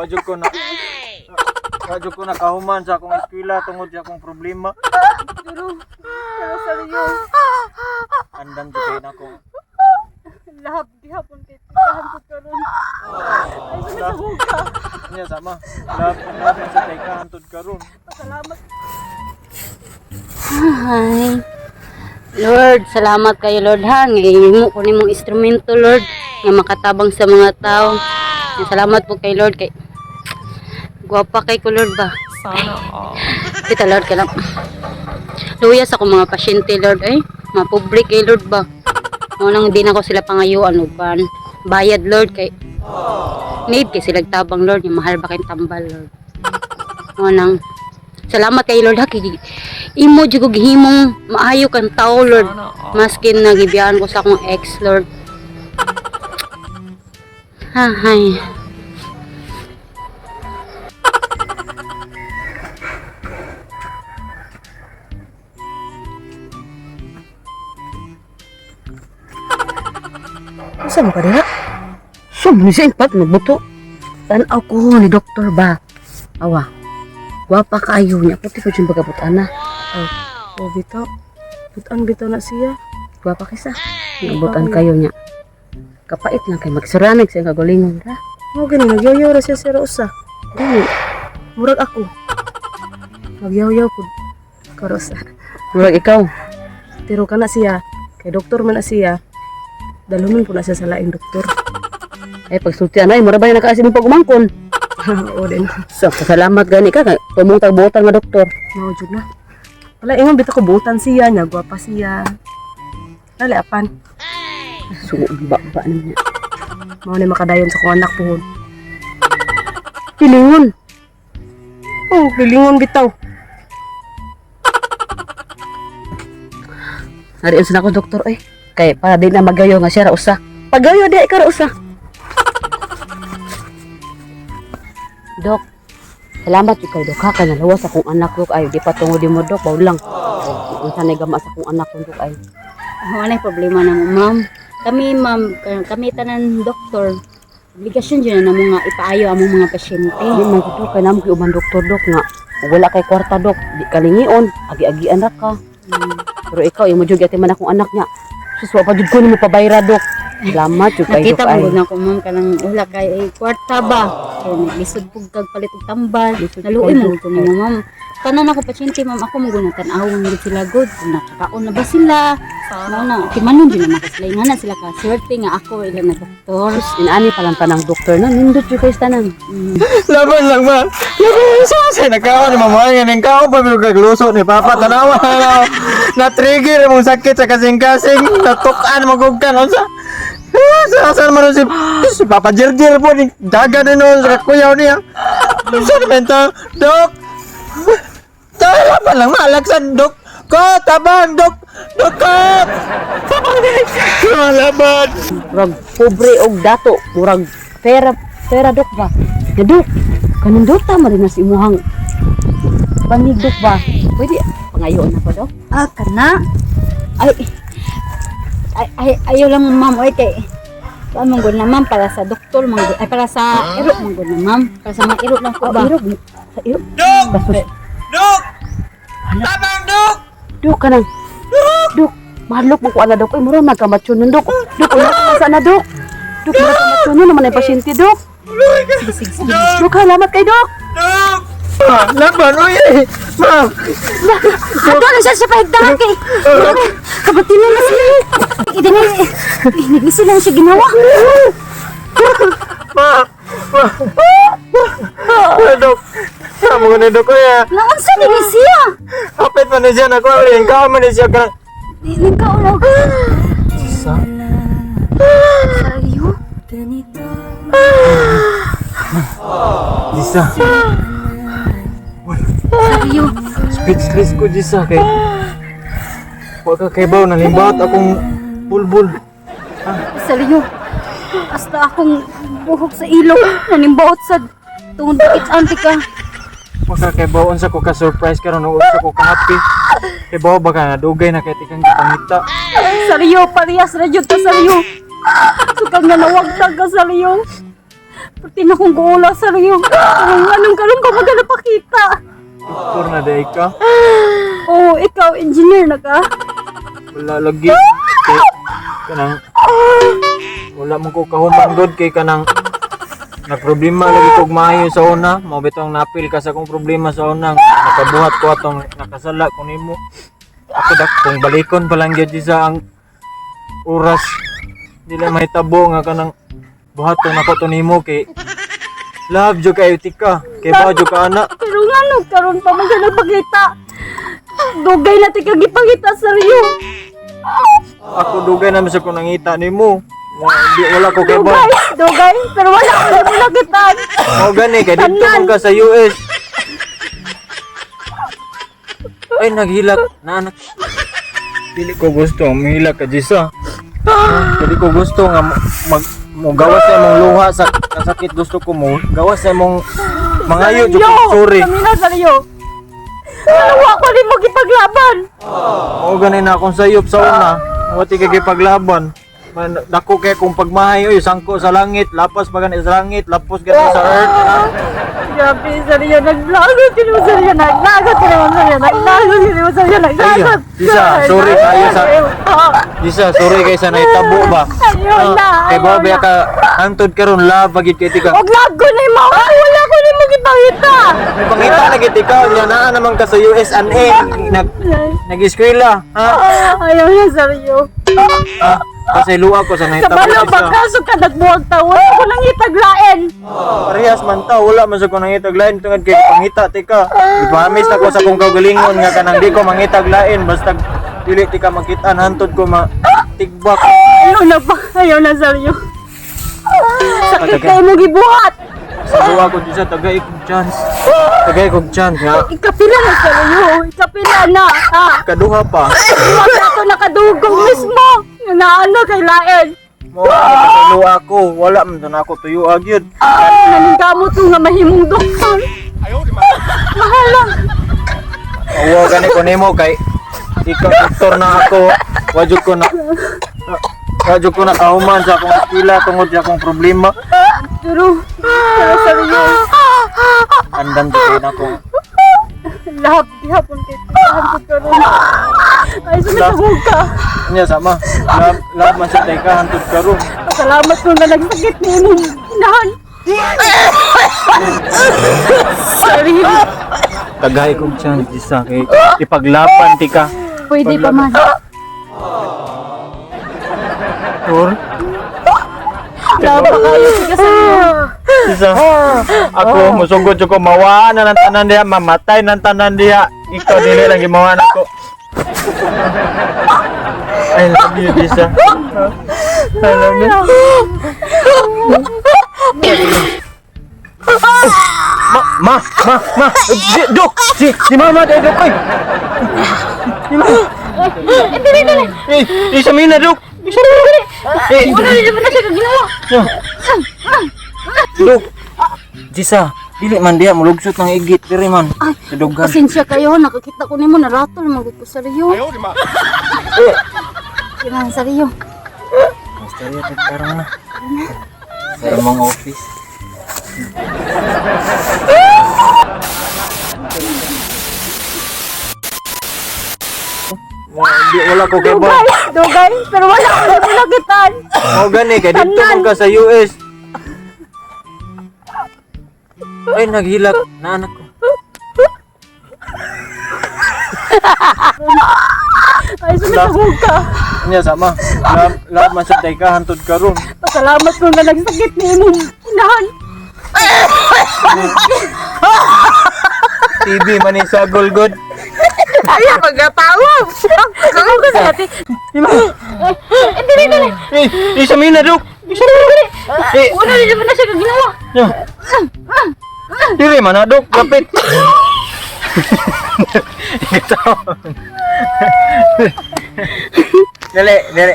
Wa jud ko na Wa jud ko nakahuman sa akong eskwela tungod sa akong problema. Pero, pero seryo, Andam jud kay nako. Lahab gihapon kay tikahan ko karon. Ay, sumisugog ka. Nya sama. Love, love man sa kay hantod karon. Salamat. Ay. Lord, salamat kayo Lord ha. Ngihimo ko nimong instrumento Lord nga makatabang sa mga tao. Salamat po kay Lord kay gwapa kay ko Lord ba. Sana all. Kita Lord kay lang. Luya sa akong mga pasyente Lord ay, mga public eh Lord ba. Mo nang di na ko sila pangayuan og kan bayad Lord kay need kay sila tabang Lord, yung mahal ba kay tambal Lord. Mo nang salamat kay Lord ha kay imo jud ko gihimong maayo kang tao Lord. Sana all. Maskin nagibiyaan ko sa akong ex Lord. Hay. Unsa man ka diha? So, mo siya ipat magbuto. Tanaw ko ni doktor ba. Awa. Gwapa kaayo niya. Puti ko dyan pagkabot ana. Oh, bitaw. Butan bitaw na siya. Gwapa kaysa. Nabutan kayo niya. Kapait lang kay magsiranig sa iyang kagalingon ra. Mo gani nagyayaw ra siya sa usa. Dili. Murag ako. Nagyayaw pud karosa. Murag ikaw. Pero kana siya, kay doktor man na siya. Dalunon po na siya sa laing doktor. Ay pagsulti ana ay mura ba yung nakaasim mo pag-umangkon. Oo din. So, pasalamat gani ka kay tumong tagbuotan nga doktor. Mao jud na. Wala ingon bitaw ko butan siya, nya gwapa siya. Dali apan. So, ba ba naman niya. Mao ni makadayon sa akong anak puhon. Pilingon. Oh, pilingon bitaw. Hari unsa na ko doktor ay. Kay para di na magayo nga siya ra usa. Pagayo di ka ra usa. Dok, salamat ikaw dok ha kay nalawas akong anak dok ay di pa tungod mo dok baw lang. Oh, unsa nay gama sa akong anak ko dok ay. Wala problema na mo, ma'am. Kami, ma'am, kami tanan doktor. Obligasyon dyan na namo nga ipaayo among mga pasyente. Di man ko dok kay namo kay uban doktor dok nga ug wala kay kwarta dok di kalingion agi-agian ra ka. Pero ikaw imo jud ati man akong anak niya. Sus wa pa jud ko nimo pabayra dok. Salamat jud kay dok Nakita ay. mo na ko, ma'am, kanang wala kay ay, kwarta ba? Kay lisod pug kag palit og tambal. Lisod Naluoy kay mo dok ko nimo, ma'am. Tanan ako pasyente, ma'am, ako mo guna tan-awon gud sila good. Kung nakakaon na ba sila? Mao na, timanon jud na nako sila. Nga na sila ka swerte nga ako ila na doktor. Sus, inaani pa lang tanang doktor na nindot jud kay tanan. Laban lang ma. Laban sa sa nakaon ni mama nga ning kaon pa mi kagluso ni papa tanawa na. Na trigger mong sakit sa kasing-kasing, natukan magugkan unsa. Sa sa man si si Papa Jerjer po ni daga din noon sa kuyaw niya. Unsa naman to? Dok. Tayo laban lang malaksan dok. Ko tabang dok. Dok ko. Laban. Murag pobre og dato, murag pera pera dok ba. Ya dok, kanindota man rin na sa imuhang banig dok ba. Pwede pangayoon ako dok. Ah, kana. Ay, ay, ay, ayaw lang ma'am, oy, kay, kuan man gud na ma'am, para sa doktor, man gud, ay, para sa iro, man gud na ma'am, para sa mga iro lang ko Oh, ba? irog. Sa irog. Dok! Bastos. Dok! Tabang dok! Dok kanang. Dok, mahalok mo ko ana dok. Ay mura magkamatyon nun dok. Dok, wala ka man sana dok. Dok, mura kamatyon nun naman ay pasyente dok. Dok, salamat kay dok. Dok! Ma, laban oy! Ma! Ato na siya sa pahigdangan kay, kabatilan na sila. Idini, hindi sila siya ginawa. Ma! Ma! Ma, Dok! Sa mga ni Dok oy ah. Naunsa ni siya? Kapit man ni siya na ko rin. Kao man ni siya ka. Nagkaulaw. Sa? Sa'yo? Jisa. Sa'yo. Speechless ko Jisa kay. Wa ka kay baw nalimbat akong bulbul. Sa'yo. Hasta akong buhok sa ilong, nanimbaot sa tungod bakit anti ka. Wa ka kay baw unsa ko ka surprise karon ug unsa ko ka happy. Kay baw baka nadugay na kay tikang gipangita. Sariyo, parehas na jud ta sariyo. Sukang nga nawagtag ka sariyo. Pati na kong guula sa riyo. Anong anong karon pa magana pakita? Doktor na day ka. Oh, ikaw engineer na ka? Wala lagi. Kay kanang wala man ko kahuman god kay kanang nagproblema lagi kog maayo sa una. Mao bitong napil ka sa akong problema sa una. Nakabuhat ko atong nakasala ko nimo. Ako dak kung balikon pa lang gyud sa ang oras dili mahitabo nga kanang buhaton nako to nimo kay love jud kayo tika kay ba jud ka ana. Pero ngano karon pa magana pakita? Dugay na tika gipangita sa riyo. Ako dugay na sa ko nangita nimo. Wala ko kay ba. Dugay, dugay, pero wala ko na nakitaan. Mao gani kay didto man ka sa US. Ay naghilak na anak. Dili ko gusto mahilak ka Jisa. Dili ko gusto nga mag mo gawas sa imong luha sa kasakit, gusto ko mo gawas sa imong mangayo jud ko sorry. Kami na sa riyo. Ano ko ni mo gipaglaban? Mao gani na akong sayop sa una. Wa ti kay gipaglaban. Man, dako kay kung pagmahay oy sangko sa langit, lapas pa gani sa langit, lapos gani sa earth. Grabe sa riyo, naglagot kini mo sa riyo, naglagot kini mo sa riyo, naglagot kini mo sa riyo, naglagot. Lisa, sorry kayo Jisa, sorry kay sa nahitabo ba. Ayaw na, Kay ayaw ba na. ka hantod karon love pagid kay tika. Og lago ni mo, wala ko ni mo gipangita. Pangita na gid ikaw nya naa naman ka sa US and A nag nag-eskwela ha. Ayaw na sa riyo. Ah, kasi luha ko sa nahitabo. Kabalo Jisa. ba kaso ka nagbuwag ta, wala ko nang itaglain. Parehas man ta, wala man sa ko nangitag lain tungod kay pangita tika. Ipamis na ko sa kong kaugalingon nga kanang di ko mangitag lain basta dili tika makitaan hantod ko ma tigbak. Ayaw na ba? Ayaw na sa riyo. Sakit kayo mo gibuhat. Sa luha ko Jisa, tagay kog chance. Tagay kog chance nga. Ikapila na sa riyo. Ikapila na. Ha? Kaduha pa. Huwag na to nakadugong mismo. Naano kay lain. Mo sa luha ko, wala man to na ako tuyo gyud. Naningkamot to nga mahimong doktor. Mahal lang. Awa gani ko nimo kay ikaw doktor na ako. Wajud ko na Wajud ko na kahuman sa akong eskwela tungod sa akong problema. Pero, pero sa riyo, Andam jud na ako. lahap gihapon kay tikahan ko karon. Ay, sumisugog ka. Nya sama. Love, love man sa ka hantod karon. Pasalamat ko nga nagsakit ni imong inahan. Sorry. Tagay kog chance isa kay ipaglaban ti ka. Pwede pa man. Sure. Laba kayo ka sa riyo. Isa. Ako musugod jud ko mawaan na ng tanan diha, mamatay ng tanan diha. Ikaw dili lang gimawaan ako. I love you, Lisa. I love you. Ma, ma, ma, ma. Si, Dok, si mama dahil Dok, ay. Si mama. Dili, dili. Eh, eh, sa mina, Dok. Dili, dili. Eh, Wala rin naman na siya ginawa. Dok. Jisa, dili man diha mulugsot ng igit diri man. Sa dughan. Pasensya kayo, nakakita ko nimo naratol magud ko sa riyo. Eh, Kailangan sa riyo. Istorya tag karong na. Sa imong office. Wala ko kay ba. Dugay, dugay. Pero wala ko na nakitaan. Mao gani kay didto man ka sa US. Ay naghilak na anak ko. Ay, sumisugog ka. Nya sama. Love, love man sa ka hantod karon. Pasalamat ko nga nagsakit ni imong inahan. TV man ni sa gulgod. Ay, magkatawa. Ako ka sa ate. Eh, dili, dili. Eh, eh sa mina dok. Dili, dili. Eh, Wala rin naman na siya ginawa. nya. Dili man na dok, kapit. Dali, dali.